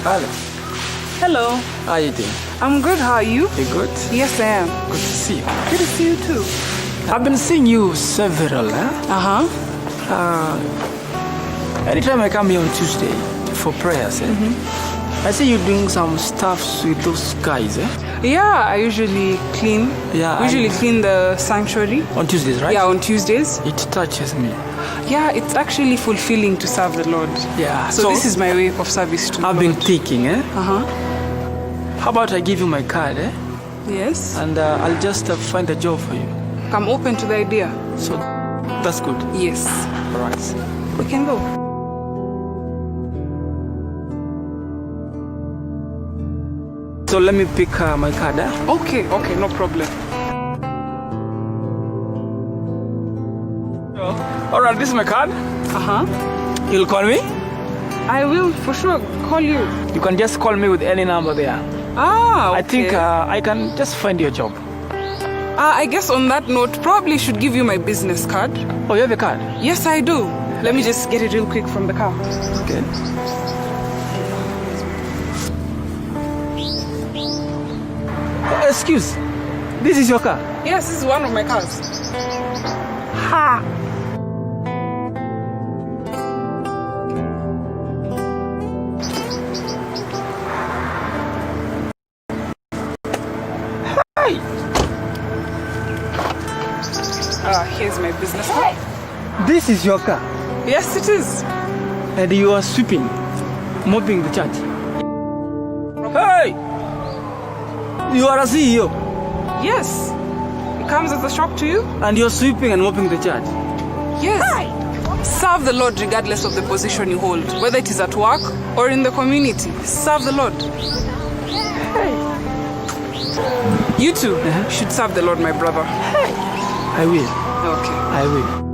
Hello. Hello. How are you doing? I'm good. How are you? You good? Yes, I am. Good to see you. Good to see you too. I've been seeing you several, eh? Uh-huh. Anytime I come here on Tuesday for prayers, eh? I see you doing some stuff with those guys, eh? Yeah, I usually clean. Yeah, We usually clean the sanctuary. On Tuesdays, right? Yeah, on Tuesdays. It touches me. Yeah, it's actually fulfilling to serve the Lord. Yeah. So, this is my way of service to the I've Lord. been thinking, eh? Uh-huh. How about I give you my card, eh? Yes. And I'll just find a job for you. I'm open to the idea. So that's good. Yes. All right. We can go. So let me pick my card, eh? Okay, okay, no problem. All right, this is my card. Uh-huh. You'll call me? I will for sure call you. You can just call me with any number there. Ah, okay. I think I can just find your job. I guess on that note, probably should give you my business card. Oh, you have a card? Yes, I do. Let me just get it real quick from the car. Okay. Excuse, this is your car? Yes, this is one of my cars. Ha! Hey! Here's my business card. This is your car? Yes, it is. And you are sweeping, mopping the church. Hey! You are a CEO. Yes. It comes as a shock to you? And you're sweeping and mopping the church. Yes. Hi. Serve the Lord regardless of the position you hold, whether it is at work or in the community. Serve the Lord. Hey. You too should serve the Lord, my brother. Hey. I will. Okay. I will.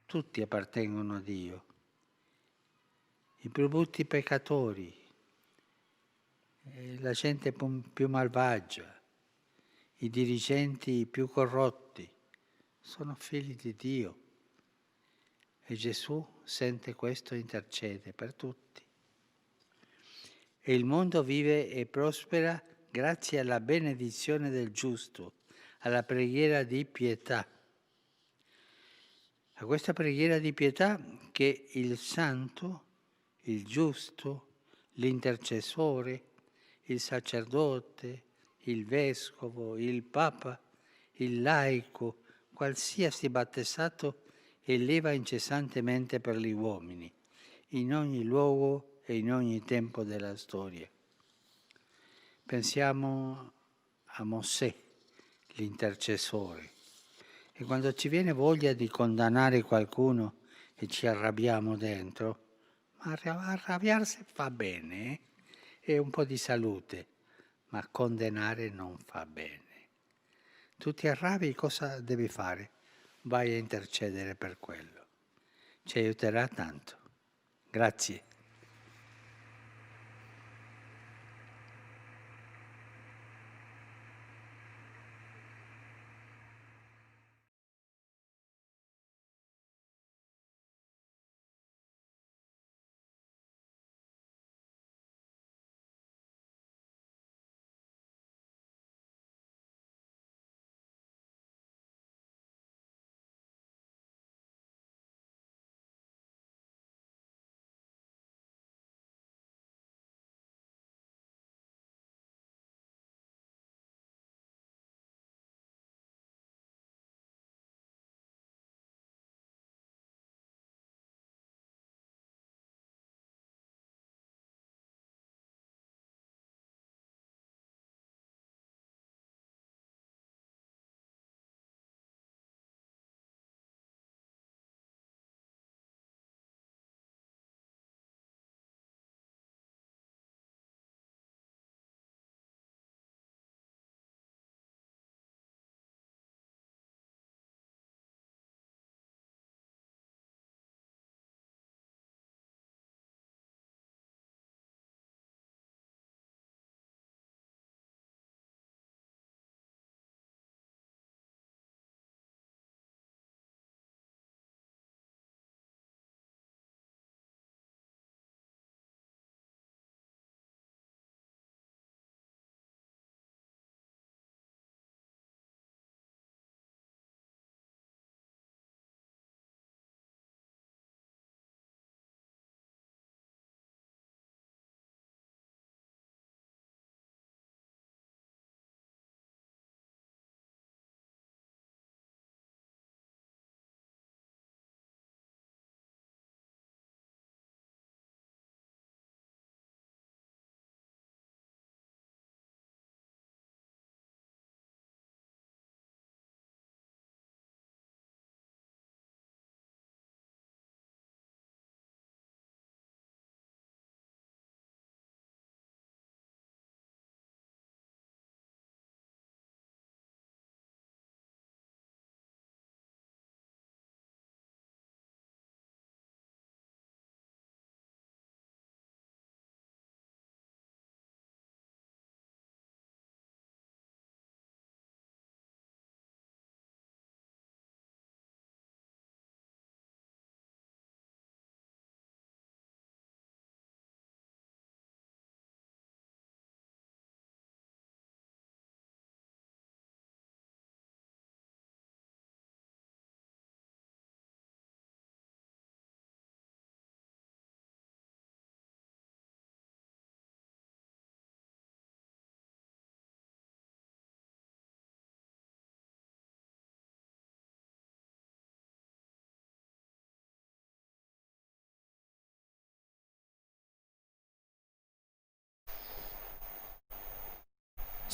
Tutti appartengono a Dio, i più brutti peccatori, la gente più malvagia, i dirigenti più corrotti, sono figli di Dio. E Gesù sente questo e intercede per tutti. E il mondo vive e prospera grazie alla benedizione del giusto, alla preghiera di pietà. A questa preghiera di pietà che il santo, il giusto, l'intercessore, il sacerdote, il vescovo, il papa, il laico, qualsiasi battezzato, eleva incessantemente per gli uomini, in ogni luogo e in ogni tempo della storia. Pensiamo a Mosè, l'intercessore. E quando ci viene voglia di condannare qualcuno e ci arrabbiamo dentro, ma arrabbiarsi fa bene, È un po' di salute, ma condannare non fa bene. Tu ti arrabbi, cosa devi fare? Vai a intercedere per quello. Ci aiuterà tanto. Grazie.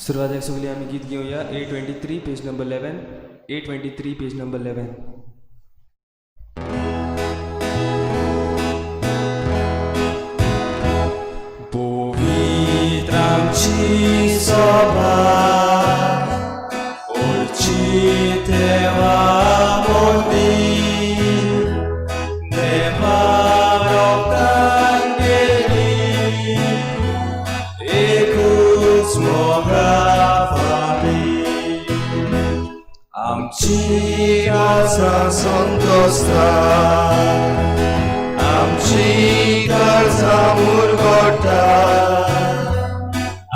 सुरवातेक सगळीं आमी गीत घेवया 823 page number 11, 823 page number 11. पवित्र आमची सभा ओळची देवा मदीं देवा रोगान गेली एकूच मोगा फाली आमची आसा संतोषता आमची गरजा मुरगोटा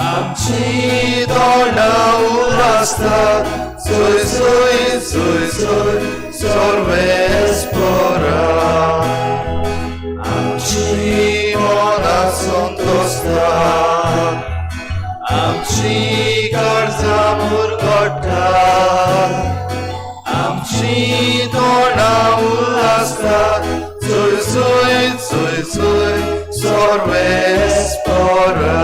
आमची तोंडां उल्हासता सोय सोय सोय सोय सर्वेस्परा आमची मनां संतोषता आमची गरजा मुरगोटा आमची तोंडां उल्हासता सोय सोय सोय सोय सर्वेस्परा.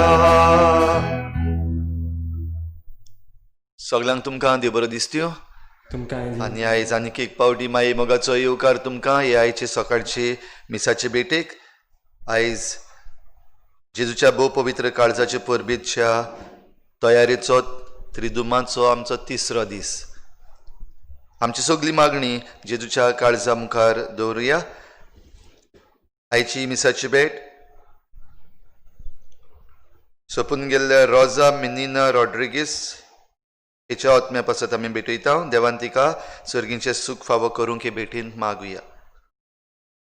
सगल्यांक तुमकां देव बरो दिसत्यो. तुमकां आनी आयज आनीक एक पावटी माई मोगाचो येवकार तुमकां हे आयचे सकाळचे मिसाचे भेटेक. आयज जेजूच्या भोव पवित्र काळजाचे परबेच्या तयारेचो त्रिदुमाचो आमचो तिसरो दीस. आमची सगली मागणी जेजूच्या काळजा मुखार दवरुया. आयची मिसाची भेट सोपून गेल्ल्या रोजा मिनिना रॉड्रिगीस हेच्या आत्म्या पासत आमी भेटयता. देवान तिका सर्गींचें सूख फावो करूंक हे भेटीन मागुया.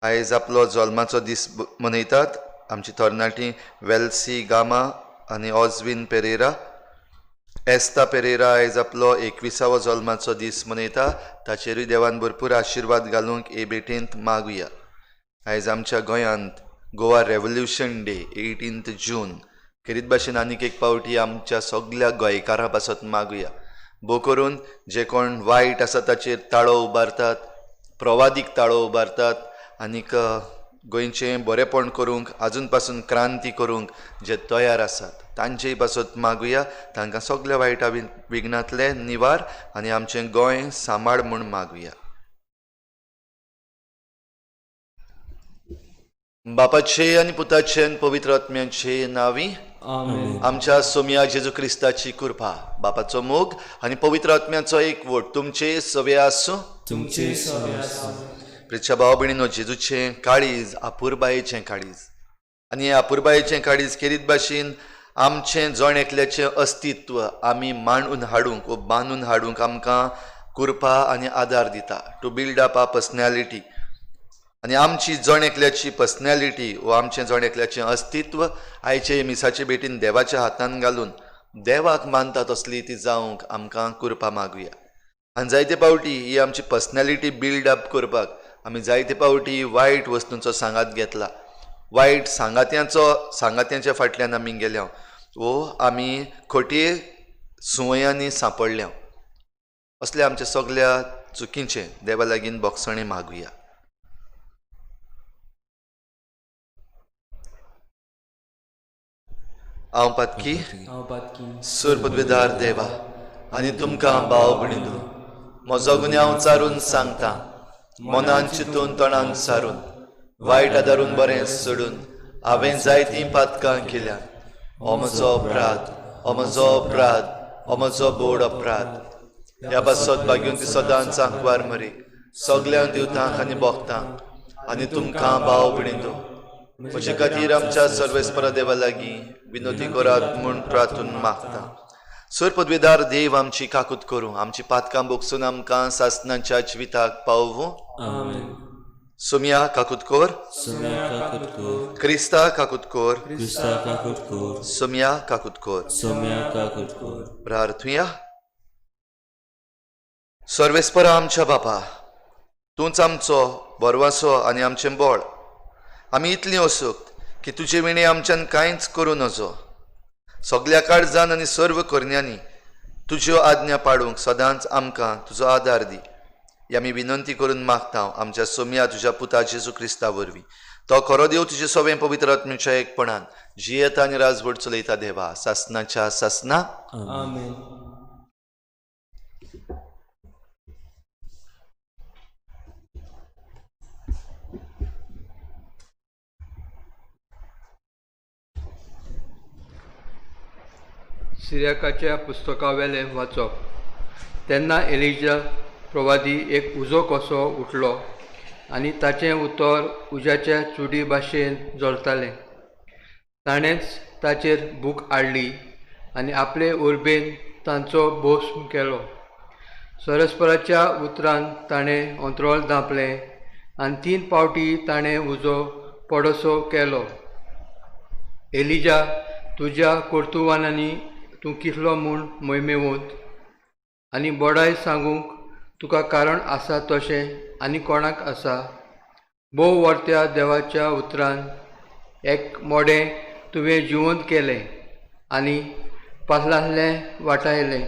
आयज आपलो जल्माचो दीस मनयतात आमची तरणाटी वेल्सी गामा आनी ऑजविन पेरेरा. एस्ता पेरेरा आयज आपलो 21वो जल्माचो दीस मनयता. ताचेरूय देवान भरपूर आशिर्वाद घालूंक हे भेटींत मागुया. आयज आमच्या गोंयांत गोवा रेवोल्युशन डे 18 जून खेरीत भाशेन आनीक एक पावटी आमच्या सगल्या गोंयकारां पासत मागुया. भोव करून जे कोण वायट आसा ताचेर ताळो उबारतात, प्रवादीक ताळो उबारतात आनीक गोंयचें बरेंपण करूंक आजून पासून क्रांती करूंक जे तयार आसात तांचेय पासत मागुया. तांकां सगल्या वायटा विघ्नांतले निवार आनी आमचें गोंय सांबाळ म्हूण मागुया. बापाचे आनी पुताचे आनी पवित्र आत्म्याचे नांवी आमेन. आमच्या सोमया जेजू क्रिस्ताची कृपा, बापाचो मोग आनी पवित्र आत्म्याचो एकवट तुमचे सवे आसूं. तुमचे सवे आसूं. प्रिच्या भाव भयणीनो, जेजूचें काळीज आपुरबायेचें काळीज आनी हें आपुरबायेचें काळीज खेरीत भाशेन आमचें जण एकल्याचें अस्तित्व आमी मांडून हाडूंक वा बांदून हाडूंक आमकां कृपा आनी आदार दिता. To build up our personality. आनी आमची जण एकल्याची पर्सनॅलिटी वा आमचें जण एकल्याचें अस्तित्व आयचे मिसाचे भेटीन देवाच्या हातान घालून देवाक मानता तसली ती जावंक आमकां कृपा मागुया. आनी जायते पावटी ही आमची पर्सनॅलिटी बिल्ड अप करपाक आमी जायते पावटी वायट वस्तूंचो सांगात घेतला, वायट सांगात्यांच्या फाटल्यान आमी गेल्या वो आमी खोटे सुवयांनी सांपडल्या. असल्या आमच्या सगल्या चुकींचें देवा लागीं बोगसणें मागुया. हांव पातकी सूर पदवेदार देवा आनी तुमकां भाव भयणींनो म्हजो गुन्यांव चारून सांगता. मनान चिंतून तोंडान सारून वायट आदारून बरें सोडून हांवें जायतीं पातकां केल्या. हो म्हजो अपराध, हो म्हजो अपराध, हो म्हजो बोड अपराध. ह्या पासत भाग्यून ती सदांच आंकवार मरी सगल्यांक दिवतांक आनी भोगतांक आनी तुमकां भाव भयणींनो म्हजे खातीर आमच्या सर्वेस्परा देवा लागीं विनोती करात म्हूण प्रार्थून मागता. सर पदवेदार देव आमची काकूत करूं, आमची पातकां बोगसून आमकां सासनाच्या जिविताक पावूं. सोमिया काकूत कर, क्रिस्ता काकूत कर, सोमिया काकूत कर. प्रार्थुया. सर्वेस्परा आमच्या बापा, तूंच आमचो बरवासो आनी आमचें बळ. आमी इतलीं असक्त की तुजे विणें आमच्यान कांयच करूं नजो. सगल्या काळजान आनी सर्व करण्यांनी तुज्यो आज्ञा पाडूंक सदांच आमकां तुजो आदार दी. ही आमी विनंती करून मागता आमच्या सोमया तुज्या पुता जेजू क्रिस्ता वरवीं, तो खरो देव तुजे सोवें पवित्र आत्म्याच्या एकपणान जियेता आनी राजवट चलयता देवा सासनाच्या सासना. आमेन. सिरियाकाच्या पुस्तकावेलें वाचप. तेन्ना एलिजा प्रवादी एक उजो कसो उठलो आनी ताचें उतर उज्याच्या चुडी भाशेन जळतालें. ताणेंच ताचेर भूक हाडली आनी आपले उर्बेन तांचो भस्म केलो. सरस्पराच्या उतरान ताणें अंतरोळ धांपलें आनी 3 फावटी ताणें उजो पडसो केलो. एलिजा, तुज्या कर्तुवानांनी तूं कितलो म्हूण मोहिमेवंत आनी बडाय सांगूंक तुका कारण आसा तशें आनी कोणाक आसा? भोव वर्त्या देवाच्या उतरान एक मोडें तुवें जिवंत केलें आनी पासलासलें वाटायलें.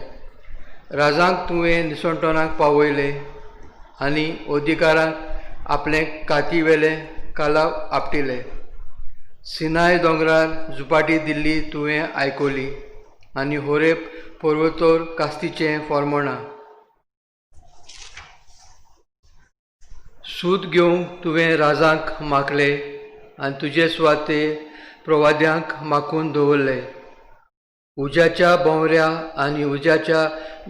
राजांक तुवें निसणटणाक पावयलें आनी अधिकारांक आपलें कातीवेलें कालाव आपटिलें. सिनाय दोंगरार झुपाटी दिल्ली तुवें आयकली आनी होरेब पर्वतोर कास्तीचें फॉर्मोणां. सूत घेवंक तुवें राजांक मागले आनी तुजे सुवाते प्रवाद्यांक माखून दवरले. उज्याच्या भोंवऱ्या आनी उज्याच्या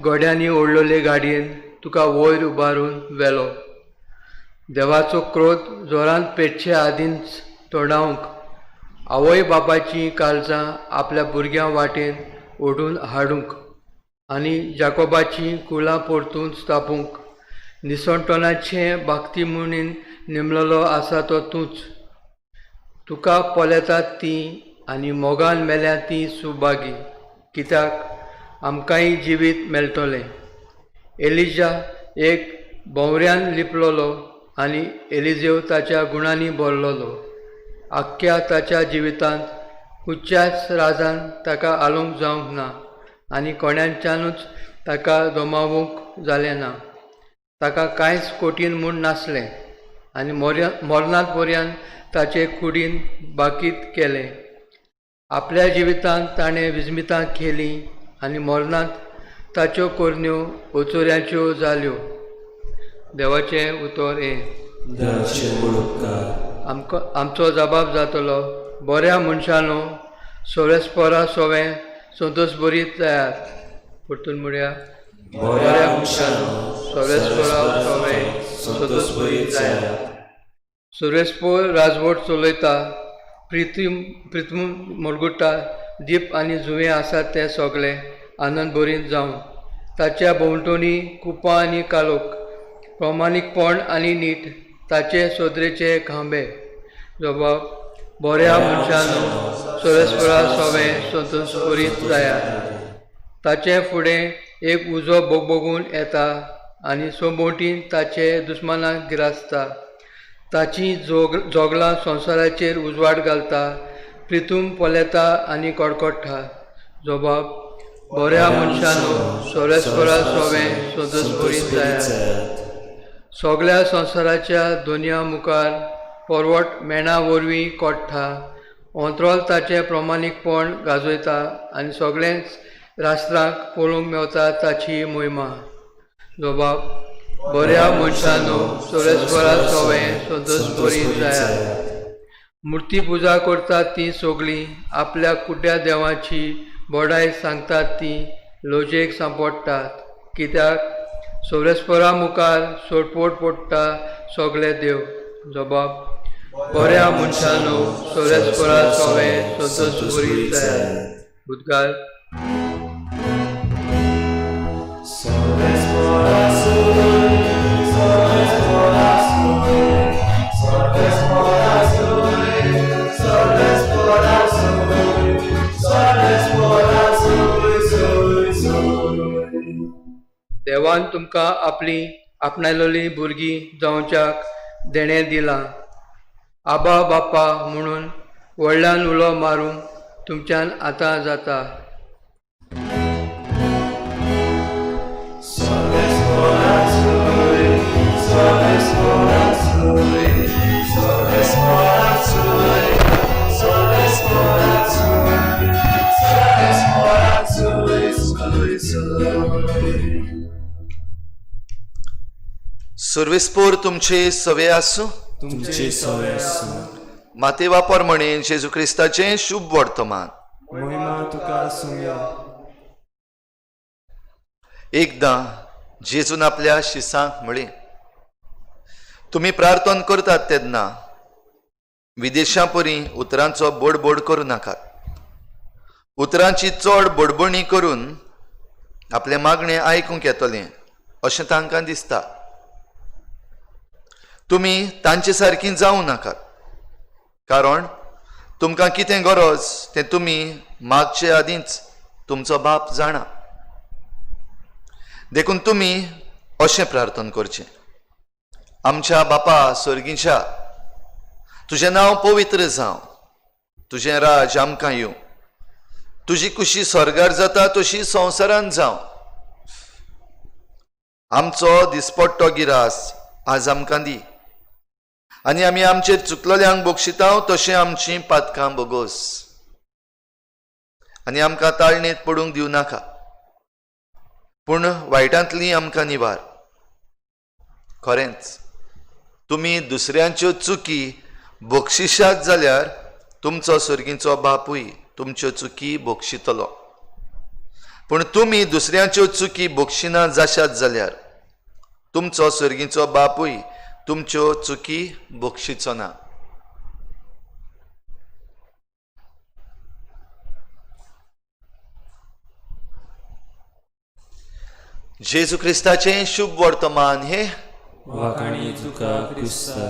गोड्यांनी ओडलेले गाडयेन तुका वयर उबारून व्हेलो. देवाचो क्रोध जोरान पेटचे आदींच तोंडावंक आवय बापायचीं काळजां आपल्या भुरग्यां वाटेन ओडून हाडूंक आनी जाकोबाचीं कुळां परतून स्थापूंक निसणटणाचे बागती म्हणून निमलेलो आसा तो तूंच. तुका पळयतात तीं आनी मोगान मेल्या तीं सुभागी, कित्याक आमकांय जिवीत मेळटलें. एलिजा एक भोंवऱ्यान लिपलेलो आनी एलिजेव ताच्या गुणांनी भरलेलो. आख्ख्या ताच्या जिवितांत खंयच्याच राजान ताका आलोवंक जावंक ना आनी कोणाच्यानूच ताका दमावूंक जालें ना. ताका कांयच कठीण म्हूण नासलें आनी मरणांत पर्यंत ताचे कुडीन बाकीत केलें. आपल्या जिवितांत ताणें विस्मितां केलीं आनी मरणांत ताच्यो करण्यो ओचोऱ्यांच्यो जाल्यो. देवाचें उतर हें. आमकां आमचो जबाब जातलो. बऱ्या मनशानो सोरेस्परा सोवें संतोश बरीत जायात. परतून म्हणया, बऱ्या मनशानो सोरेस्परा सोवें संतोश बरीत जायात. सुरेशपूर राजवट चलयता, प्रितीम प्रितम मुरगुट्टा दीप आनी जुवें आसात ते सगळे आनंद भरीत जावं. ताच्या भोंवतणी कुपां आनी कालोख, प्रमाणीकपण आनी नीट ताचे सोदरेचे खांबे. जबाब, बऱ्या मनशानो सोरेस्परा सोवें संतोश बरीत जायात. ताचे फुडें एक उजो बोगबोगून येता आनी सोबोटीन ताचे दुस्मानाक गिरासता. ताची जोगलां संवसाराचेर उजवाड घालता, प्रितूम पळयता आनी कडकडटा. जबाब, बऱ्या मनशानो सोरेस्परा सोवें संतोश बरीत जायात. सगळ्या संवसाराच्या दोनया मुखार परवट मेणा वरवीं कोट्टा. अंतरोल ताचें प्रमाणीकपण गाजयता आनी सगळेच राष्ट्रांक पळोवंक मेवता ताची मोहिमा. जबाब, बऱ्या मनशानो सोरेस्परा सोवें संतोश बरीत जायात. मुर्ती पुजा करतात तीं सगळीं आपल्या कुड्ड्या देवाची बडाय सांगतात तीं लोजेक सांपडटात, कित्याक सोरेस्परा मुखार सोरपोट पडटा सगळे देव. जबाब, बऱ्या मनशानो सोरेस्परा सोवें संतोश बरीत जायात. उद्गार. देवान तुमकां आपली आपणायलेली भुरगीं जावच्याक देणें दिलां. आबा बापा म्हणून व्हडल्यान उलो मारूंक तुमच्यान आतां जाता. सुर्विस्पोर तुमचे सवे आसूं. तुमचे सवे आसूं. मातेवा प्रमाणे जेजू क्रिस्ताचें शुभ वर्तमान. महिमा तुका सुम्या. एकदां जेजून आपल्या शिसांक म्हळें, तुमी प्रार्थना करतात तेन्ना विदेशां परी उतरांचो बोडबोड करूं नाकात. उतरांची चड बडबणी करून आपलें मागणें आयकूंक येतलें अशें तांकां दिसता. तुमी तांचे सारकीं जावं नाकात, कारण तुमकां कितें गरज तें तुमी मागचे आदींच तुमचो बाप जाणा. देखून तुमी अशें प्रार्थना करचें: आमच्या बापा सर्गीच्या, तुजें नांव पवित्र जावं, तुजें राज आमकां येवं, तुजी कुशी स्वर्गार जाता तशी संवसारान जावं. आमचो दिसपट्टो गिरास आज आमकां दी, आनी आमी आमचेर चुकलेल्यांक बक्षिता तशें आमचीं पातकां बोगोस, आनी आमकां ताळणेंत पडूंक दिवं नाका, पूण वायटांतली आमकां निवार. खरेंच तुमी दुसऱ्यांच्यो चुकी बक्षिशात जाल्यार तुमचो सर्गीचो बापूय तुमच्यो चुकी बक्षितलो. पूण तुमी दुसऱ्यांच्यो चुकी बक्षिना जाशात जाल्यार तुमचो सर्गीचो बापूय तुमच्यो चुकी बक्षिचो ना. जेजू क्रिस्ताचें शुभ वर्तमान हे वाखाणी तुका क्रिस्ता.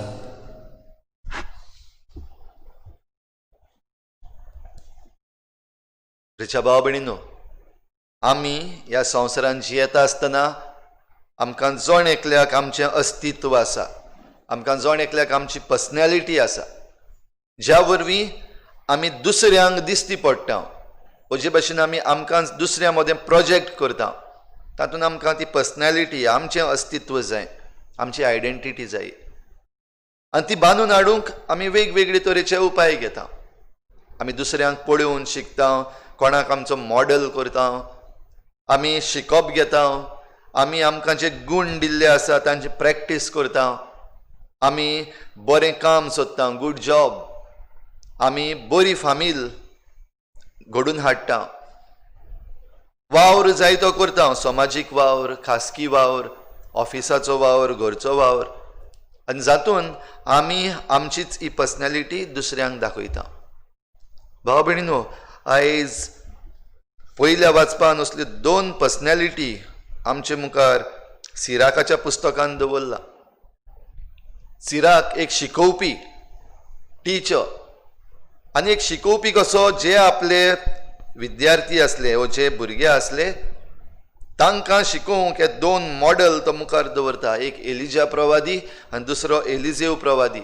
रिचा भाव भयणीनो, आमी ह्या संवसारान जियेता आसतना आमकां जण एकल्याक आमचें अस्तित्व आसा, आमकां जण एकल्याक आमची पर्सनॅलिटी आसा, ज्या वरवीं आमी दुसऱ्यांक दिश्टी पडटा. ओ जे भाशेन आमी आमकां दुसऱ्यां मदें प्रोजेक्ट करता, तातूंत आमकां ती पर्सनॅलिटी, आमचें अस्तित्व जाय, आमची आयडेंटिटी जाय, आनी ती बांदून हाडूंक आमी वेगवेगळे तरेचे उपाय घेता. आमी दुसऱ्यांक पळोवन शिकता, कोणाक आमचो मॉडल करता, आमी शिकप घेता, आमी आमकां जे गूण दिल्ले आसा तांची प्रॅक्टीस करता, आमी बरें काम सोदता, गूड जॉब, आमी बरी फामील घडून हाडटा, वावर जायतो करता, समाजीक वावर, खासगी वावर, ऑफिसाचो वावर, घरचो वावर, आनी जातून आमी आमचीच ही पर्सनॅलिटी दुसऱ्यांक दाखयता. भाव भयणीनो, आयज पयल्या वाचपान असल्यो दोन पर्सनॅलिटी आमचे मुखार सिराकाच्या पुस्तकान दवरला. सिराक एक शिकोवपी टिचर, आनी एक शिकोवपी कसो जे आपले विद्यार्थी आसले वो जे भुरगे आसले तांकां शिकोवंक हे दोन मॉडल तो मुखार दवरता, एक एलिजा प्रवादी आनी दुसरो एलिजेव प्रवादी.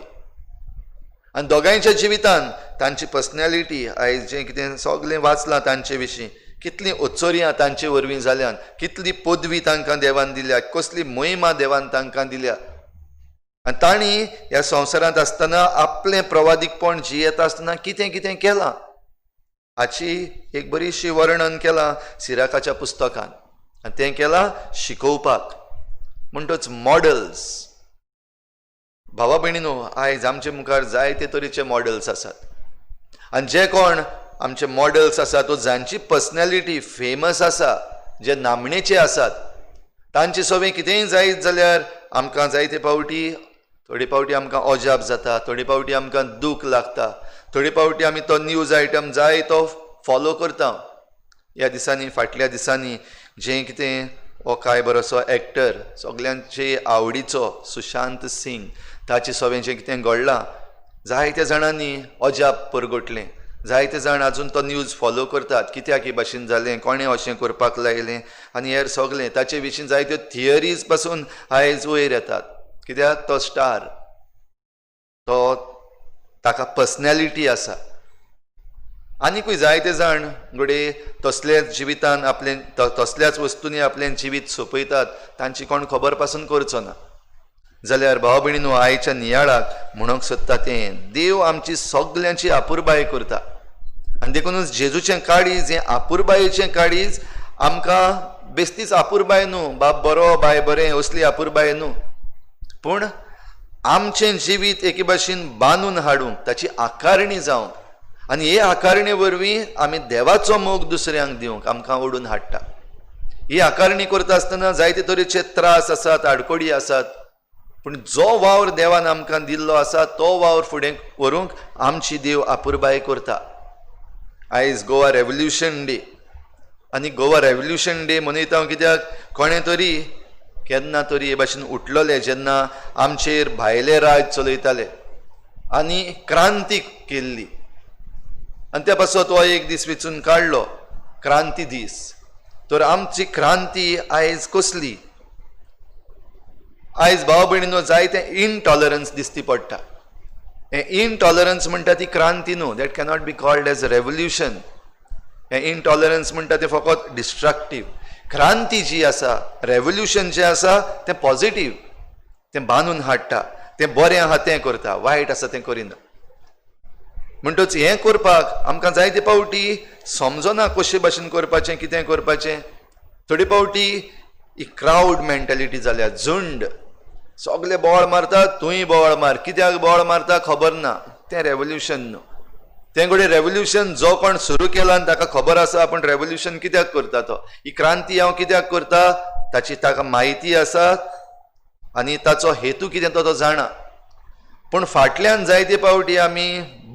आनी दोगांयच्या जिवितान तांची पर्सनॅलिटी आयज जें कितें सगळें वाचलां तांचे विशीं, कितलीं ओचोरयां तांचे वरवीं जाल्यान, कितली पदवी तांकां देवान दिल्या, कसली महिमा देवान तांकां दिल्या, आनी तांणी ह्या संवसारांत आसतना आपलें प्रवादीकपण जियेता आसतना कितें कितें केलां हाची एक बरीशी वर्णन केलां सिराकाच्या पुस्तकान, आनी तें केलां शिकोवपाक. म्हणटच मॉडल्स, भावा भयणीनो, आयज आमचे मुखार जायते तरेचे मॉडल्स आसात, आनी जे कोण आमचे मॉडल्स आसात वो जांची पर्सनॅलिटी फेमस आसा, जे नामणेचे आसात, तांचे सवें कितेंय जायत जाल्यार आमकां जायते फावटी, थोडे फावटी आमकां अजाप जाता, थोडे फावटी आमकां दूख लागता, थोडे फावटी आमी तो न्यूज आयटम जाय तो फॉलो करता. ह्या दिसांनी, फाटल्या दिसांनी जें कितें हो काय बरोसो एक्टर सगल्यांचे आवडीचो सुशांत सिंग, ताचे सवें जें कितें घडलां जायत्या जाणांनी अजाप परगटलें, जायते जाण आजून तो न्यूज फॉलो करतात, कित्याक हे भाशेन जालें, कोणें अशें करपाक लायलें आनी हेर सगलें ताचे विशीं जायत्यो थियरीज पासून आयज वयर येतात. कित्याक तो स्टार, तो ताका पर्सनॅलिटी आसा. आनीकूय जायते जाण घडये तसल्याच जिवितान आपलें तसल्याच वस्तूंनी आपलें जिवीत सोंपयतात, तांची कोण खबर पासून करचो ना. जाल्यार भाव भयणीनो, आयच्या नियाळाक म्हणूंक सोदता तें, देव आमची सगल्यांची आपुरबाय करता, आनी देखूनच जेजूचें काळीज हें आपुरबायेचें काळीज आमकां बेस्तीच आपुरबाय न्हू, बाप बरो बाय बरें असली आपुरबाय न्हू, पूण आमचें जिवीत एके भाशेन बांदून हाडूंक, ताची आकारणी जावंक आनी हे आकारणे वरवीं आमी देवाचो मोग दुसऱ्यांक दिवंक आमकां ओडून हाडटा. ही आकारणी करता आसतना जायते तरेचे त्रास आसात, आडकोडी आसात, पूण जो वावर देवान आमकां दिल्लो आसा तो वावर फुडें व्हरूंक आमची देव आपुरबाय करता. आयज गोवा रेवोल्युशन डे आनी गोवा रेवोल्युशन डे मनयता कित्याक कोणें तरी केन्ना तरी हे भाशेन उठलोले जेन्ना आमचेर भायले राज चलयताले आनी क्रांती केल्ली आनी त्या पासत हो एक दीस वेंचून काडलो, क्रांती दीस. तर आमची क्रांती आयज कसली? आयज भाव भयणीनो जायते इनटॉलरन्स दिसती पडटा. हें इनटॉलरन्स म्हणटा ती क्रांती न्हू, that cannot be called as revolution. हें इनटॉलरन्स म्हणटा तें फकत डिस्ट्रक्टीव. क्रांती जी आसा, रेवोल्युशन जें आसा तें पॉजिटीव, तें बांदून हाडटा, तें बरें आहा तें करता, वायट आसा तें करिना. म्हणटच हें करपाक आमकां जायते फावटी समजना कशे भाशेन करपाचें, कितें करपाचें. थोडे फावटी ही क्रावड मेंटेलिटी जाल्या, झुंड, सगळे बोवाळ मारता, तूंय बोवाळ मार, कित्याक बोवाळ मारता खबर ना. तें रेवोल्युशन न्हू. तें घडये रेवोल्युशन जो कोण सुरू केला आनी ताका खबर आसा आपूण रेवोल्युशन कित्याक करता तो, ही क्रांती हांव कित्याक करता ताची ताका म्हायती आसा आनी ताचो हेतू कितें तो जाणा. पूण फाटल्यान जायते फावटी आमी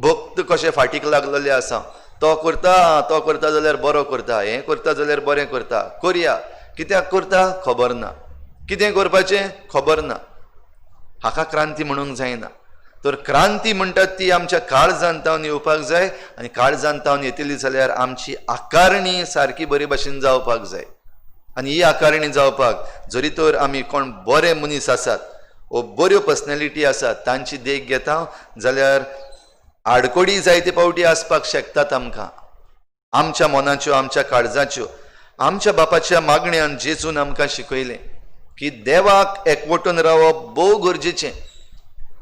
भक्त कशे फाटीक लागलेले आसा, तो करता, तो करता जाल्यार बरो करता, हें करता जाल्यार बरें करता, करया, कित्याक करता खबर ना, कितें करपाचें खबर ना. हाका क्रांती म्हणूंक जायना. तर क्रांती म्हणटात ती आमच्या काळजान तावन येवपाक जाय आनी काळजान तावन येतली जाल्यार आमची आकारणी सारकी बरे भाशेन जावपाक जाय. आनी ही आकारणी जावपाक जरी तर आमी कोण बरे मनीस आसात वो बऱ्यो पर्सनॅलिटी आसात तांची देख घेता जाल्यार आडकोडी जायते फावटी आसपाक शकतात आमकां. आमच्या मनाच्यो, आमच्या काळजाच्यो, आमच्या बापाच्या मागण्यान जेजून आमकां शिकयलें की देवाक एकवटून रावप भोव गरजेचें.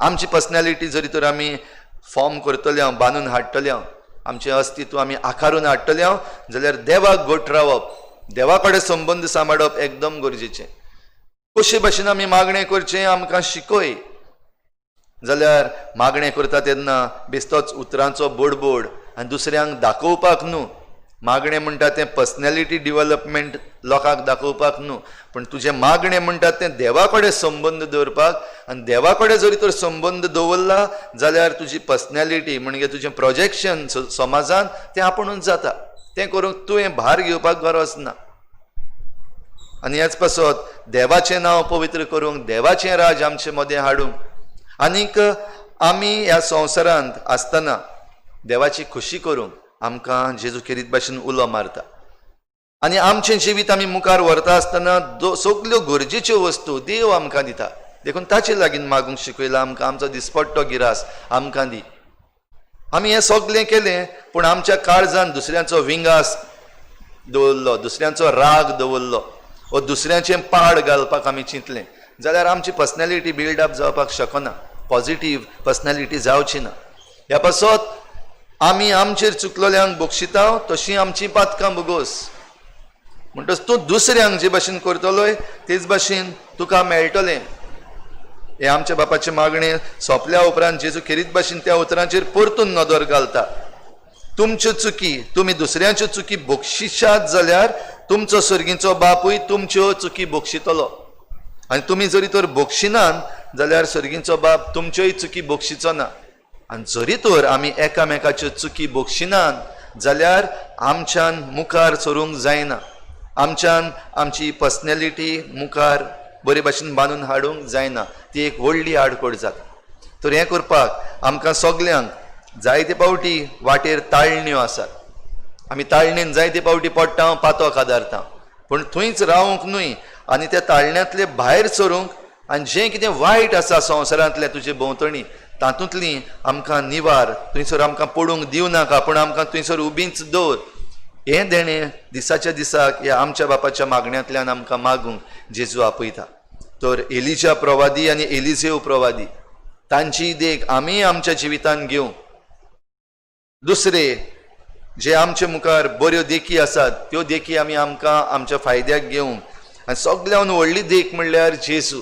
आमची पर्सनॅलिटी जरी तर आमी फॉर्म करतले हांव, बांदून हाडटले हांव, आमचें अस्तित्व आमी आकारून हाडटले हांव जाल्यार देवाक घट रावप, देवा कडेन संबंद सांबाळप एकदम गरजेचें. कशे भाशेन आमी मागणें करचें आमकां शिकय जाल्यार मागणें करता तेन्ना बेश्टोच उतरांचो बोडबोड आनी दुसऱ्यांक दाखोवपाक न्हू. मागणें म्हणटा तें पर्सनॅलिटी डिवलपमेंट लोकांक दाखोवपाक न्हू, पूण तुजें मागणें म्हणटा तें देवा कडेन संबंद दवरपाक आनी देवा कडेन जरी तर संबंद दवरला जाल्यार तुजी पर्सनॅलिटी म्हणजे तुजें प्रोजेक्शन समाजान तें आपुणूच जाता. तें करूंक तुवें भार घेवपाक गरज ना. आनी ह्याच पासत देवाचें नांव पवित्र करूंक, देवाचें राज आमचे मदें हाडूंक आनीक आमी ह्या संवसारांत आसतना देवाची खुशी करूंक आमकां जेजू खेरीत भाशेन उलो मारता. आनी आमचें जिवीत आमी मुखार व्हरता आसतना सगल्यो गरजेच्यो वस्तू देव आमकां दिता. देखून ताचे लागीं मागूंक शिकयलां आमकां, आमचो दिसपट्टो गिरास आमकां दी. आमी हें सगलें केलें पूण आमच्या काळजान दुसऱ्यांचो विंगास दवरलो, दुसऱ्यांचो राग दवरलो वो दुसऱ्यांचें पाड घालपाक आमी चिंतलें जाल्यार आमची पर्सनॅलिटी बिल्डअप जावपाक शकना, पॉजिटीव पर्सनॅलिटी जावची ना. ह्या पासत आमी आमचेर चुकलोल्यांक बक्षिता तशी आमची पातकां भोगोस. म्हणटच तूं दुसऱ्यांक जे भाशेन करतलोय तेच भाशेन तुका मेळटलें. हें आमच्या बापाचें मागणें सोंपल्या उपरांत जेजू खेरीत भाशेन त्या उतरांचेर परतून नदर घालता. तुमच्यो चुकी तुमी दुसऱ्यांच्यो चुकी बक्षिशात जाल्यार तुमचो सर्गीचो बापूय तुमच्यो चुकी बक्षितलो. आनी तुमी जरी तर बक्षिनात जाल्यार सर्गीचो बाप तुमच्योय चुकी बक्षिचो ना. आनी जरी तर आमी एकामेकाच्यो चुकी बक्षिनात जाल्यार आमच्यान मुखार सरूंक जायना, आमच्यान आमची पर्सनॅलिटी मुखार बरे भाशेन बांदून हाडूंक जायना, ती एक व्हडली आडखळ जाता. तर हें करपाक आमकां सगल्यांक जायते फावटी वाटेर ताळण्यो आसात. आमी ताळणेन जायते फावटी पडटा, पातोक आदारता, पूण थंयच रावंक न्हय आनी त्या ताळण्यांतले भायर सरूंक आनी जें कितें वायट आसा संवसारांतलें तुजे भोंवतणी तातूंतली आमकां निवार, थंयसर आमकां पडूंक दिवं नाका, पूण आमकां थंयसर उबींच दवर. हें देणें दिसाच्या दिसाक ह्या आमच्या बापाच्या मागण्यांतल्यान आमकां मागूंक जेजू आपयता. तर एलिजा प्रवादी आनी एलिजेव प्रवादी तांची देख आमी आमच्या जिवितान घेवंक, दुसरे जे आमचे मुखार बऱ्यो देखी आसात त्यो देखी आमी आमकां आमच्या फायद्याक घेवंक, आनी सगल्यान व्हडली देख म्हणल्यार जेजू.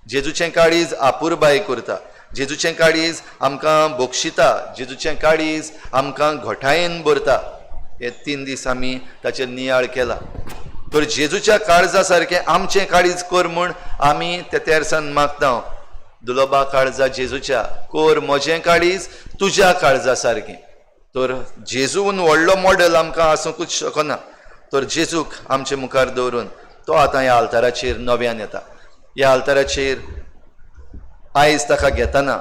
जेजूचें काळीज आपुरबाय करता, जेजूचें काळीज आमकां बक्षिता, जेजूचें काळीज आमकां घोटायेन भरता. हे 3 दीस आमी ताचेर नियाळ केला. तर जेजूच्या काळजा सारकें आमचें काळीज कर म्हूण आमी त्या तेरसान मागता. दुलोबा काळजा जेजूच्या कोर म्हजें काळीज तुज्या काळजा सारकें. तर जेजून व्हडलो मॉडल आमकां आसूंकूच शकना. तर जेजूक आमचे मुखार दवरून तो आतां ह्या आल्ताराचेर नव्यान येता. ह्या आल्ताराचेर आयज ताका घेतना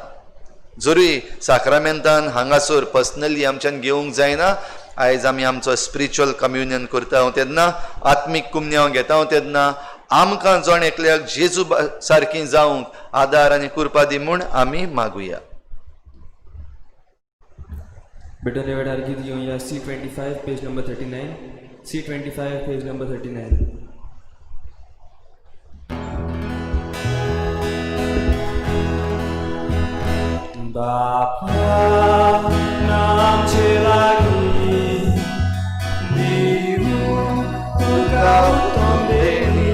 जरूय साक्रामेंतान हांगासर पर्सनली आमच्यान घेवंक जायना, आयज आमी आमचो स्पिरिच्युअल कम्युनियन करता तेन्ना, आत्मीक कुमन्यांव घेता तेन्ना आमकां जण एकल्याक जेजू सारकी जावंक आदार आनी कृपा दी म्हूण आमी मागुया. बेटन वेळार गीत घेवया C25 page number 39, C25 page number 39. बापा नामचे लागी दिवू तुका उत्तम देणी,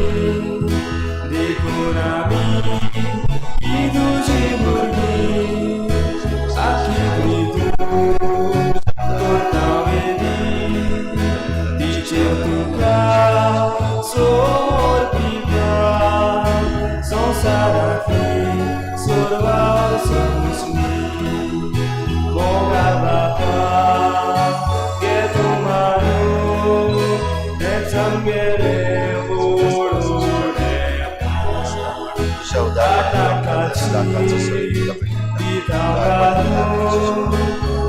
देखून आमी ही तुजी भुरगीं आखी तूं करता वेदी तिचेर तुका सोरपिता संवसारांतली सर्वां सोंसली. मोगा बापा घे तूं मानून हेंच आमगेलें ओडूणें.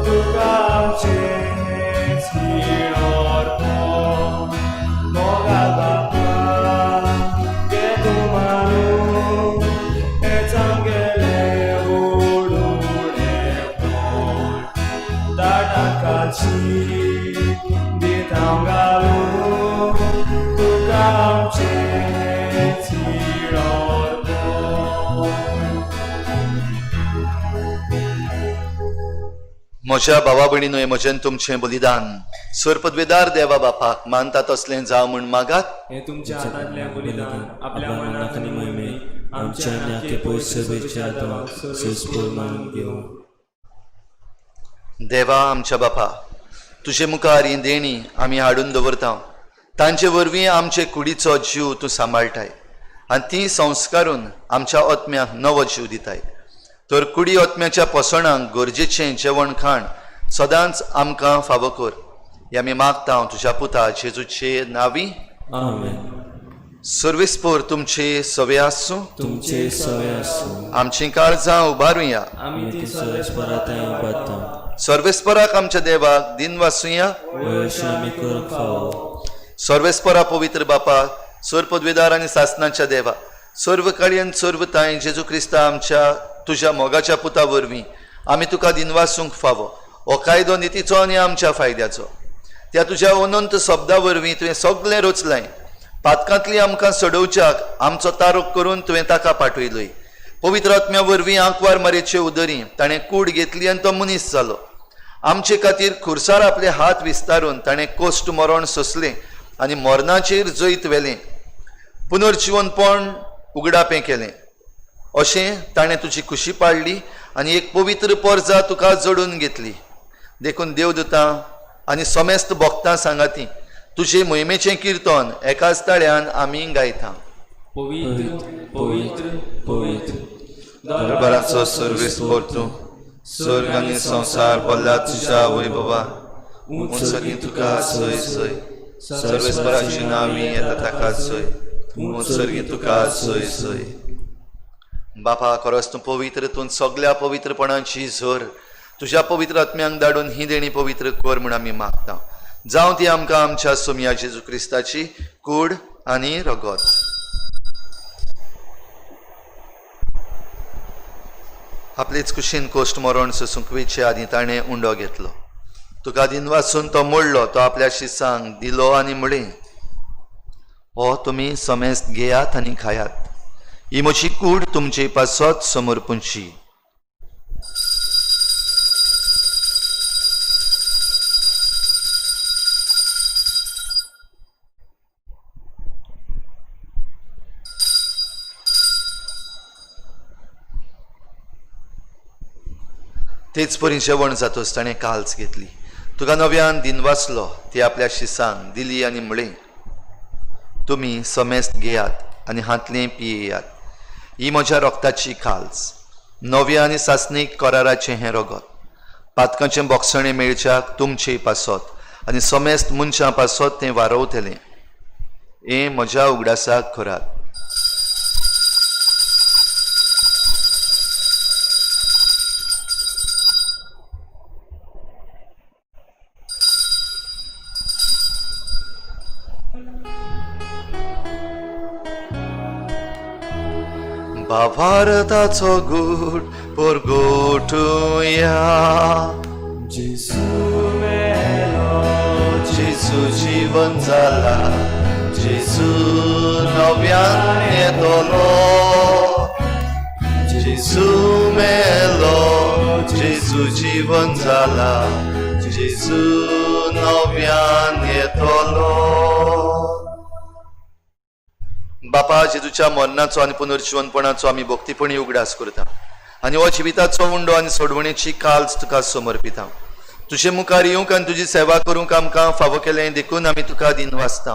तुका आमचेंच अर्पण. मोगा बापा घे तूं मानून हेंच आमगेलें ओडूणें. ताटाकाची दिता घालून तुका आमचेंच अर्पण. म्हज्या भावा भयणीनो, म्हजें तुमचें बलिदान सर्पद्वेदार देवा बापाक मानता तसलें जावं म्हूण मागात. हें तुमच्या हातांतलें बलिदान आपल्या मनाक आनी मोहिमेक आमच्या आनी आख्खे पयस सभेच्या आदाराक सोंसपूर मानून घेवं. देवा आमच्या बापा, तुजे मुखार ही देणी आमी हाडून दवरता. तांचे वरवीं आमचे कुडीचो जीव तूं सांबाळटाय आनी ती संस्कारून आमच्या आत्म्याक नवो जीव दिताय. तर कुडी आत्म्याच्या पोसणाक गरजेचें जेवण खाण सदांच आमकां फावो कर. हे आमी मागता तुज्या पुता जेजूचे नांवी. आमेन. सर्वेस्पोर तुमचे सवे आसूं, तुमचे सवे आसूं. आमचीं काळजां उबारुया. आमी ती सर्वेस्परा थंय उबारता. सर्वेस्पराक आमच्या देवाक दिन वासुया. अशें आमी करूंक फावो. सर्वेस्परा पवित्र बापा, सर्व पदवेदार आनी सासनाच्या देवा, सर्व काळयन सर्व तांय जेजू क्रिस्ता आमच्या तुज्या मोगाच्या पुता वरवीं आमी तुका दिनवासूंक फावो. हो कायदो नितीचो आनी आमच्या फायद्याचो. त्या तुज्या अनंत शब्दा वरवीं तुवें सगळें रचलें. पातकांतली आमकां सोडोवच्याक आमचो तारोक करून तुवें ताका पाठयलोय. पवित्र आत्म्या वरवीं आंकवार मारेचे उदरी ताणें कूड घेतली आनी तो मनीस जालो. आमचे खातीर खुर्सार आपले हात विस्तारून ताणें कोश्ट मरण सोंसलें आनी मरणाचेर जैत व्हेलें. पुनर्जिवनपण उगडापें केलें. अशें ताणें तुजी खुशी पाडली आनी एक पवित्र पोरजा तुका जोडून घेतली. देखून देवदूतां आनी समेस्त भक्तां सांगाती तुजे मोहिमेचें किर्तन एकाच ताळ्यान आमी गायता. पवित्र पवित्र पवित्र दरबाराचो सर्वेस्पोर तूं, स्वर्ग आनी संवसार भरला तुज्या वैभवान. उंच सर्गी तुका सय सय, सर्वेस्पराची नांवी येता ताका सय, उंच सर्गी तुका सय सय. बापा, खरोच तूं पवित्र, तूं सगल्या पवित्रपणाची झर. तुज्या पवित्र आत्म्यांक धाडून ही देणी पवित्र कर म्हूण आमी मागता. जावं ती आमकां आमच्या सोमया जेजू क्रिस्ताची कूड आनी रगत. आपलेच कुशीन कोश्ट मरण सोसूंक वयचे आदीं ताणें उंडो घेतलो. तुका दिनवासून तो मोडलो, तो आपल्या शिसांक दिलो आनी म्हळें, हो तुमी समेस्त घेयात आनी खायात. ही म्हजी कूड तुमचे पासत समर्पूंची. तेच परी जेवण जातच ताणें काल्स घेतली, तुका नव्यान दिनवासलो, ती आपल्या शिसांक दिली आनी म्हळें, तुमी समेस्त घेयात आनी हांतलें पियेयात. ही म्हज्या रोगताची खाल्स, नव्या आनी सासणीक कराराचें हें रगत. पातकांचें बोगसणें मेळच्याक तुमचे पासत आनी समेस्त मनशां पासत तें वारवतलें. हें म्हज्या उगडासाक करात. भावार्थाचो गूट परगटुया. जेजू मेलो, जेजू जिवन जाला, जेजू नव्यान येतलो. जेजू मेलो, जेजू जिवन जाला, जेजू नव्यान येतलो. बापा, जेजूच्या मरणाचो आनी पुनर्जिवनपणाचो आमी भक्तीपणी उगडास करता आनी हो जिविताचो उंडो आनी सोडवणेची काल्स तुका समर्पिता. तुजे मुखार येवंक आनी तुजी सेवा करूंक आमकां फावो केलें देखून आमी तुका दिनवासता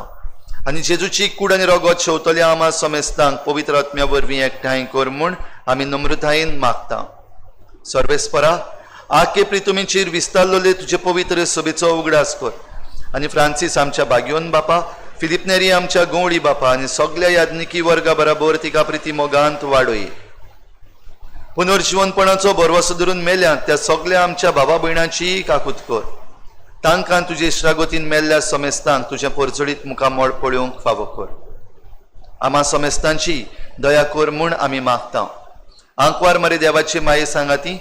आनी जेजूची कूड आनी रगत शेवतल्या आमा समेस्तांक पवित्र आत्म्या वरवीं एकठांय कर म्हूण आमी नम्रतायेन मागता. सर्वेस्परा, आखे प्रितुमीचेर विस्तारलेले तुजे पवित्र सभेचो उगडास कर आनी फ्रांसीस आमच्या बागयोन बापा, फिलीप नेरी आमच्या गवळी बापा आनी सगल्या याज्ञिकी वर्गा बराबर तिका प्रिती मोगांत वाडय. पुनर्जिवनपणाचो भरवसो धरून मेल्यात त्या सगल्या आमच्या भावा भयणांची काकूत कर. तांकां तुजे इश्टागतीन मेल्ल्या समेस्तांक तुजें परजळीत मुखामळ पळोवंक फावो कर. आमा समेस्तांची दया कर म्हूण आमी मागता. आंकवार मरे देवाची माये सांगाती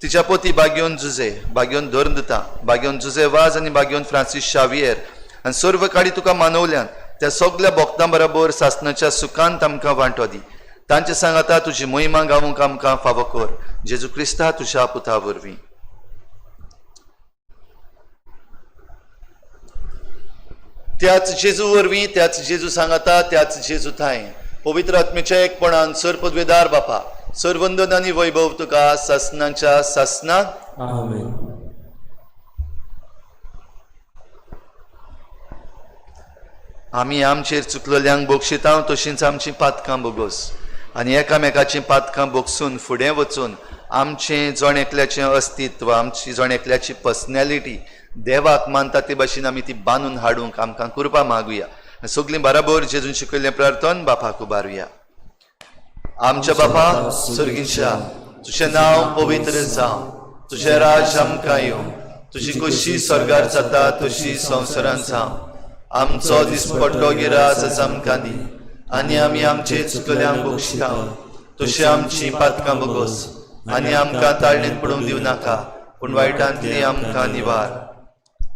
तिच्या पोती बागयोन जुजे, बागयोन धर्म दिता, बागयोन जुजे वाज आनी बागयोन फ्रांसीस शावियर आनी सर्व काडी तुका मानवल्यान त्या सगल्या भक्तां बराबर सासणाच्या सुखांत आमकां वांटो दी. तांचे सांगाता तुजी महिमा गावूंक आमकां फावो कर. जेजू क्रिस्ता तुज्या पुता वरवीं. त्याच जेजू वरवीं, त्याच जेजू सांगाता, त्याच जेजू थांय पवित्र आत्मेच्या एकपणान सर पदवेदार बापा, सरवंदन आनी वैभव तुका सासणाच्या सासणाक. आमेन. आमी आमचेर चुकलेल्यांक बक्षिता तशींच आमचीं पातकां बोगोस आनी एकामेकाचीं पातकां बोगसून फुडें वचून आमचें जण एकल्याचें अस्तित्व, आमची जण एकल्याची पर्सनॅलिटी देवाक मानता ते भाशेन आमी ती बांदून हाडूंक आमकां कृपा मागुया. सगलीं बराबर जेजून शिकयल्लें प्रार्थन बापाक उबारुया. आमच्या बापा सर्गीच्या, तुजें नांव पवित्र जावं, तुजें राज आमकां येवं, तुजी कशी स्वर्गार जाता तशी संवसारांत जावं. आमचो दिसपट्टो गिरास आमकां दी आनी आमी आमचे चुकल्यांक बक्षिता तशी आमची पातकां बोगोस आनी आमकां ताळणेंत पडूंक दिवं नाका, पूण वायटांतली आमकां निवार.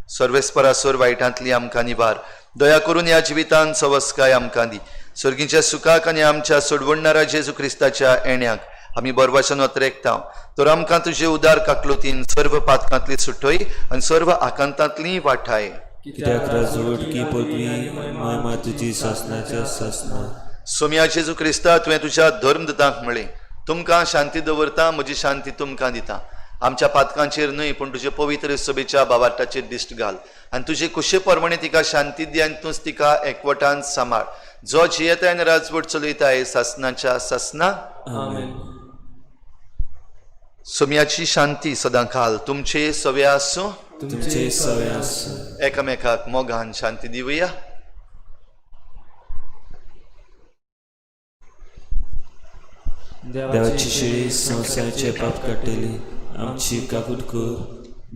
सर्वेस्परासोर वायटांतली आमकां निवार. दया करून ह्या जिवितांत सवस्काय आमकां दी. सर्गीच्या सुखाक आनी आमच्या सोडवणणारा जेजू क्रिस्ताच्या येण्याक आमी बरवाशन अत्रेकता. तर आमकां तुजे उदार काकलुतीन सर्व पातकांतली सुटय आनी सर्व आकांतांतली वाठाय. कित्याक राजवट की पदवी महिमा तुजी सासणाच्या सासणा. सोम्या जेजू क्रिस्ता, तुवें तुज्या धर्मदूतांक म्हळें, तुमकां शांती दवरता, म्हजी शांती तुमकां दिता. आमच्या पातकांचेर न्हय पूण तुजे पवित्र सभेच्या बावार्टाचेर दिश्ट घाल आनी तुजे कुशे प्रमाणे तिका शांती दी आनी तूंच तिका एकवटान सांबाळ, जो जियेता आनी राजवट चलयताय सासणाच्या सासणा. आमेन. सोम्याची शांती सदां खाल तुमचे सवे आसूं. तुमचे सवे आसूं. एकामेकाक मोगान शांती दिवया. देवाची शिळी संवसाराचे पाप काडटली, आमची काकूट कर.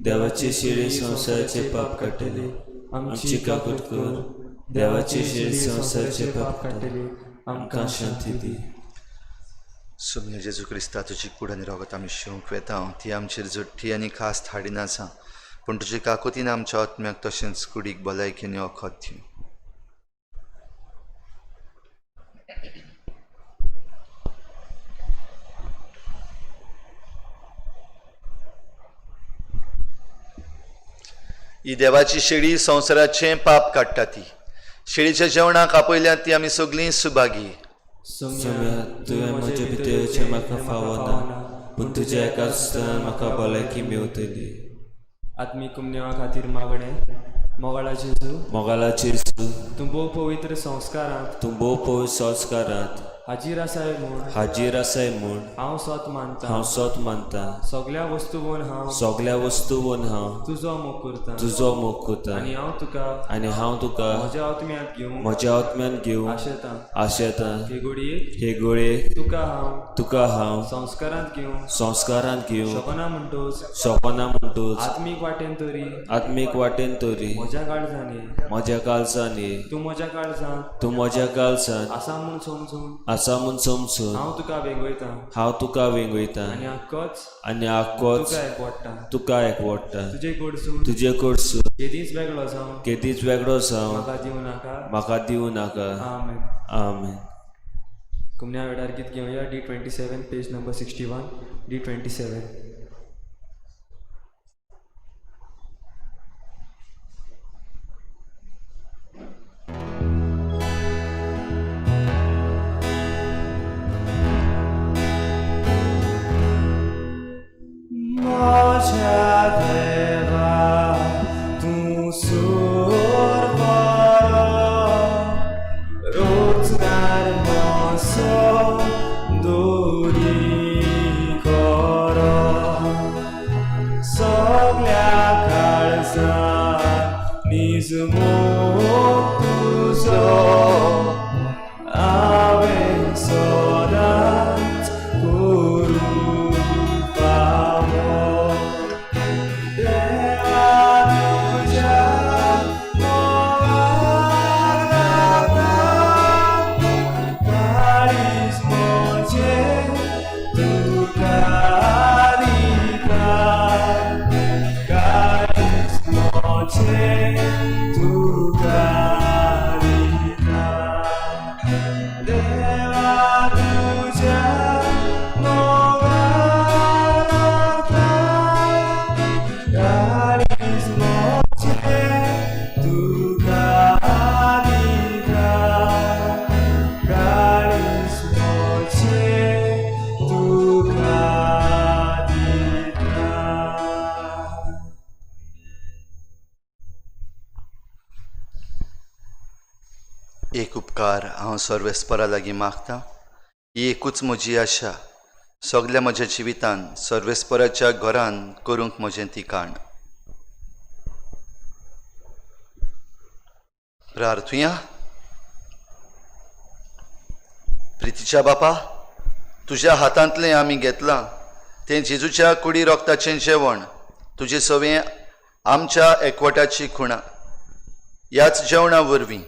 देवाची शिळी संवसाराचे पाप काडटली, आमची काकूट कर. देवाची शिळी संवसाराचे पाप काडटली, आमकां शांती दी. सोम्या जेजू क्रिस्ता, तुजी कूड आनी रगत आमी शिवंक वेता, ती आमचेर जोडटी आनी खास हाडिनासा, पूण तुजे काकुतीन आमच्या आत्म्याक तशेंच कुडीक भलायकेन वखद दी. ही देवाची शेळी संवसाराचें पाप काडटा. ती शेळीच्या जेवणाक आपयल्या ती आमी सगळीं सुभागी. सोम्या, तुवें म्हजे भितर येवचें म्हाका फावना, पूण तुज्या एकाच स्तनान म्हाका भलायकी मेवतली. आत्मीक कुमनेवा खातीर मागणें. मोगाळा जेजू, मोगाला जेजू, तूं भोव पवित्र संस्कारांत, तूं भोव पवित्र संस्कारांत हाजीर आसाय म्हूण, हाजीर आसाय म्हूण हांव सोत मानता. हांव सोत मानता. सगल्या वस्तूवन हांव, सगल्या वस्तूवन हांव तुजो मोग करता, तुजो मोग करता. आनी हांव तुका, आनी हांव तुका म्हज्या आत्म्यांत घेवंक म्हज्या आत्म्यान घेवंक आशेतां. आशेतां. हे घडयेक, हे गोळयेक तुका हांव तुका हांव संस्कारांत घेवंक संस्कारांत घेवंक शकना म्हणटोच, शकना म्हणटूच आत्मीक वाटेन तरी आत्मीक वाटेन तरी म्हज्या काळजान ये. म्हज्या काळजान ये. तूं म्हज्या काळजांत तूं म्हज्या काळजांत आसा म्हूण समजून आसा म्हूण समजून हांव तुका वेंगयतां, हांव तुका वेंगयतां. आनी आक्कोच आनी आक्कोच तुका एकवडटा. तुका एकवडटा. तुजे कडसून तुजे कडसून केदींच वेगळो जावं केदींच वेगळो जावं म्हाका दिवं नाका. म्हाका दिवं नाका. आमेन. आमेन. कुमन्या वेळार गीत घेवया. D 27, page number 61, D 27. म्हज्या देवा तूं सूर बरो, रोजगार म्हजो दोरी कर, सगल्या काळजान नीज मोग तुजो हांवें सदांच करूंक फावो. देवा तुज्या मोगाक लागता काळीज म्हजें तुका दिता, काळीज म्हजें तुका दिता. देवा तुज्या मोगाक लागता काळीज म्हजें तुका दिता, काळीज म्हजें तुका दिता. एक उपकार हांव सर्वेस्परा लागीं मागतां. ही एकूच म्हजी आशा, सगल्या म्हज्या जिवितान सर्वेस्पराच्या घरान करूंक म्हजें तिकाण. प्रार्थुया. प्रितीच्या बापा, तुज्या हातांतलें आमी घेतलां तें जेजूच्या कुडी रोगताचें जेवण, तुजे सवें आमच्या एकवटाची खुणा. ह्याच जेवणा वरवीं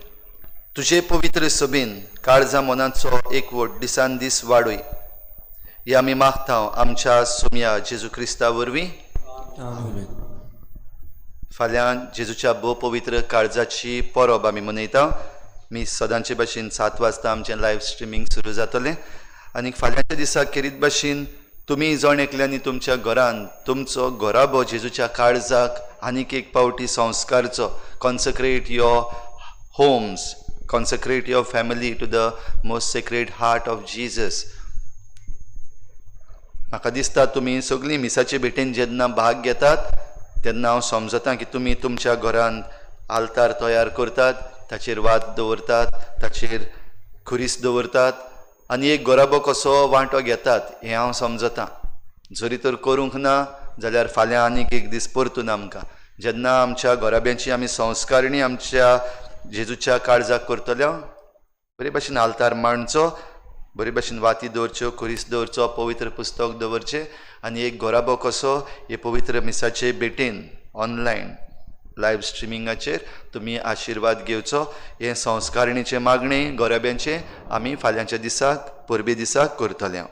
तुजे पवित्र सभेन काळजा मनाचो एकवट दिसान दीस वाडय. हे आमी मागता आमच्या सोम्या जेजू क्रिस्ता वरवीं. फाल्यां जेजूच्या भोव पवित्र काळजाची परब आमी मनयता. मी सदांचे भाशेन 7 वाजता आमचें लायव्ह स्ट्रिमींग सुरू जातलें. आनी फाल्यांच्या दिसा खेरीत भाशेन तुमी जण एकल्यांनी तुमच्या घरान तुमचो घराबो जेजूच्या काळजाक आनीक एक पावटी संस्कारचो. Consecrate your homes, consecrate your family to the most sacred heart of Jesus. म्हाका दिसता तुमी सगळीं मिसाचे भेटेन जेन्ना भाग घेतात तेन्ना हांव समजता की तुमी तुमच्या घरान आल्तार तयार करतात, ताचेर वात दवरतात, ताचेर खुरीस दवरतात आनी एक घराबो कसो वांटो घेतात हें हांव समजता. जरी तर करूंक ना जाल्यार फाल्यां आनीक एक दीस परतून आमकां जेन्ना आमच्या घराब्यांची आमी संस्कारणी आमच्या जेजूच्या काळजाक करतल्या, बरे भाशेन आल्तार मांडचो, बरे भाशेन वाती दवरच्यो, खुरीस दवरचो, पवित्र पुस्तक दवरचें आनी एक घराबो कसो हे पवित्र मिसाचे भेटेन ऑनलायन लायव्ह स्ट्रिमिंगाचेर तुमी आशिर्वाद घेवचो. हें संस्कारणीचें मागणें घराब्यांचें आमी फाल्यांच्या दिसाक परबे दिसाक करतले.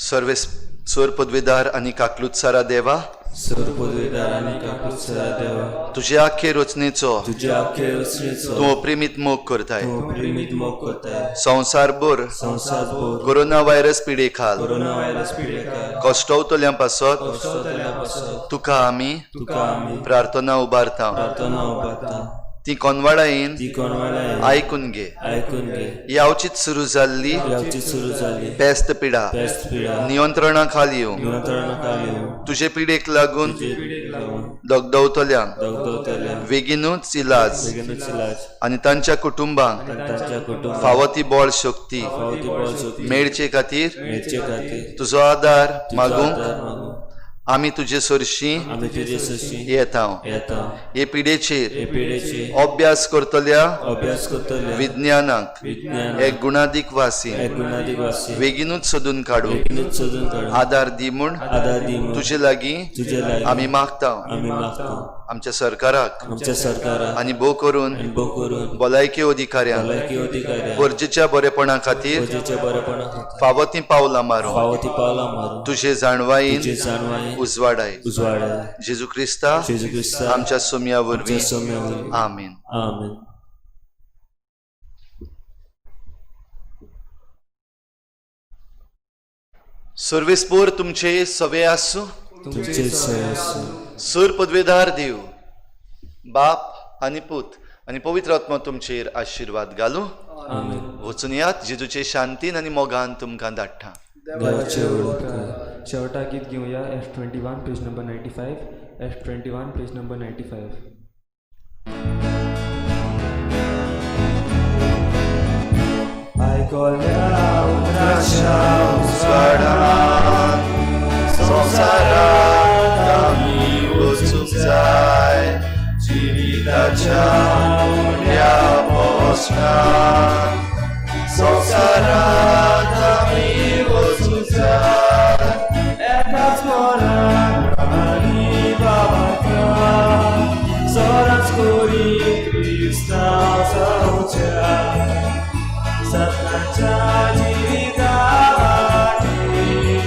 सर्वे सोर पदवेदार आनी काकलुत्सारा देवा, सर पदवेदार आनी काकलुत्सारा वत्सला देवा, तुजे आख्खे रचनेचो तुजे आख्खे रचनेचो तूं अप्रिमीत मोग करताय. तूं प्रेमीत मोग करताय. संवसारभर संवसारभर कोरोना व्हायरस पिडे खाल कोरोना व्हायरस पिडेकार कश्टवतल्यां पासत कश्टवतल्या पासत तुका आमी तुका आमी प्रार्थना उबारता. प्रार्थना उबारता. ती कोनवाडायेन ती कोणवाडायेन आयकून घे. आयकून घे. यावचीच सुरू जाल्ली यावची सुरू जाली पेस्त पिडा पेस्त पिडा नियंत्रणा खाल येवं. नियंत्रणा खाल येवं. तुजे पिडेक लागून तुजे पिडेक लागून दगदवतल्यांक दगदवतल्या बेगीनूच इलाज बेगीनूच इलाज आनी तांच्या कुटुंबांक आनी तांच्या कुटुंबाक फावो ती बळ शक्ती फावो ती बळ शक्ती मेळचे खातीर मेळचे खातीर तुजो आदार तुजो मागूंक आदार मागूंक आमी तुजे सरशीं आमी तुजे सरशीं येता. येता. हे पिडेचेर हे पिडेचेर अभ्यास करतल्या अभ्यास करतल्या विज्ञानाक विज्ञानाक एक गुणादीक वासी एक गुणादीक वासी बेगीनूच सोदून काडूं बेगीनूच सोदून काडूं आदार दी म्हूण आदार दी म्हूण तुजे लागीं तुजे लागीं आमी मागता. आमी मागता. आमच्या सरकाराक आमच्या सरकाराक आनी भोव करून आनी भोव करून भलायकी अधिकाऱ्यांक भलायकी अधिकाऱ्यांक गरजेच्या बरेपणा खातीर गरजेच्या बरेपणा खातीर फावो तीं पावलां मारूं फावो ती पावलां मारूं तुजे जाणवायेन तुजे जाणवायेन उजवाडाय. उजवाडाय. जेजू क्रिस्ता जेजू क्रिस्ता आमच्या सोम्या वरवीं. आमच्या सोम्या वरवीं. आमेन. आमेन. सर्वेस्पोर तुमचे सवे आसूं. तुमचे सय आसूं. सूर पदवेदार देव बाप आनी पूत आनी पवित्र आत्मा तुमचेर आशिर्वाद घालूं. आमेन. वचून यात जेजूचे शांतीन आनी मोगान तुमकां धाडटा. देवाचे उपकार. शेवटा गीत घेवया F21 page number 95, F21 page number 95. आयकोल्या उतराच्या उजवाडान संवसारात आमी वचूंक जाय जिविताच्या उण्या पोसणान संवसारात आमी वचूंक जाय. एकाच मनान आनी बाबाच्या सदांच करी क्रिस्तांव जावच्या सतनाच्या जिविता वाटेर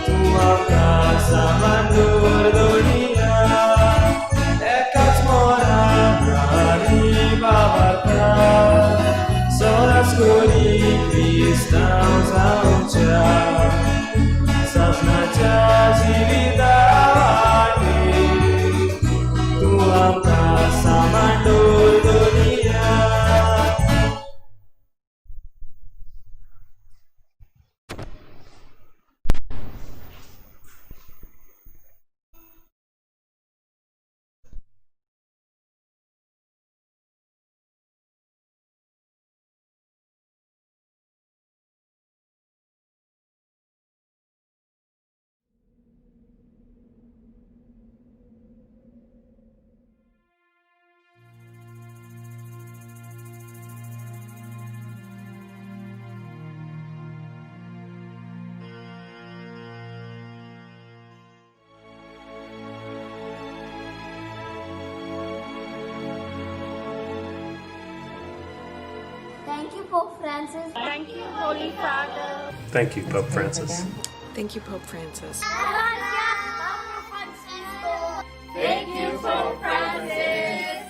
तूं आमकां सामान दवर दोनिया. एकाच मनान आनी बाबाच्या सदांच करी क्रिस्तांव जावच्या सपनाच्या जिविता वाटेर तूं आमकां सामान दवर Doniya. Thank you, Pope Francis. Thank you, Holy Father. Thank you, Pope Francis. Thank you, Pope Francis. Gracias, Papa Francisco. Thank you, Pope Francis.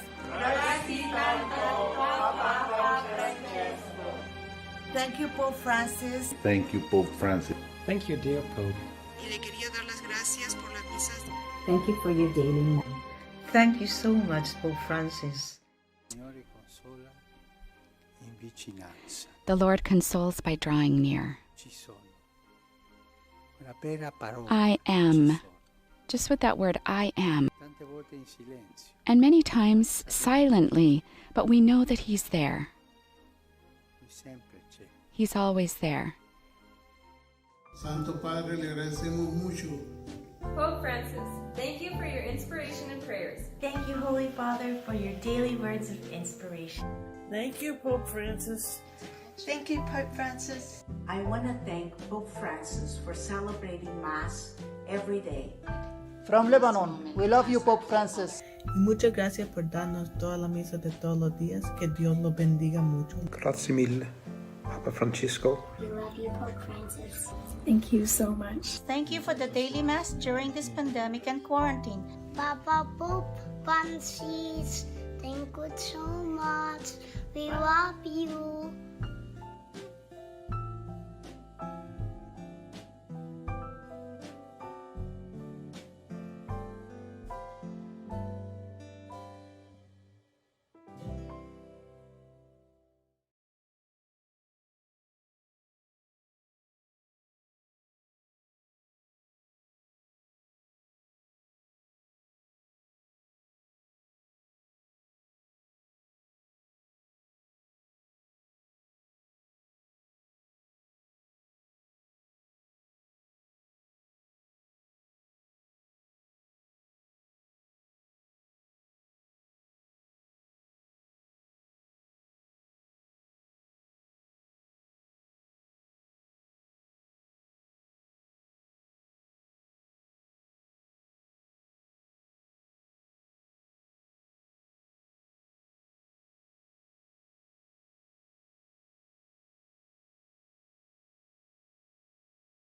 Thank you, Pope Francis. Thank you, Pope Francis. Thank you, dear Pope. Y le quería dar las gracias por las misas. Thank you for your daily. Thank you so much, Pope Francis. Signore consola in vicinanza. The Lord consoles by drawing near. Ci sono. Una bella parola. I Ci am. sono. Just with that word, I am. Tante volte in silenzio. And many times silently, but we know that He's there. Lui sempre c'è. He's always there. Santo Padre, le agradecemos mucho. Pope Francis, thank you for your inspiration and prayers. Thank you, Holy Father, for your daily words of inspiration. Thank you, Pope Francis. Thank you, Pope Francis. I want to thank Pope Francis for celebrating Mass every day. From Lebanon, we love you, Pope Francis. Y muchas gracias por darnos toda la misa de todos los días. Que Dios los bendiga mucho. Grazie mille, Papa Papa Francisco. We love you, Pope Francis. Thank you so much. Thank you for the daily Mass during this pandemic and quarantine. Papa Pope Francis, thank you so much. We love you.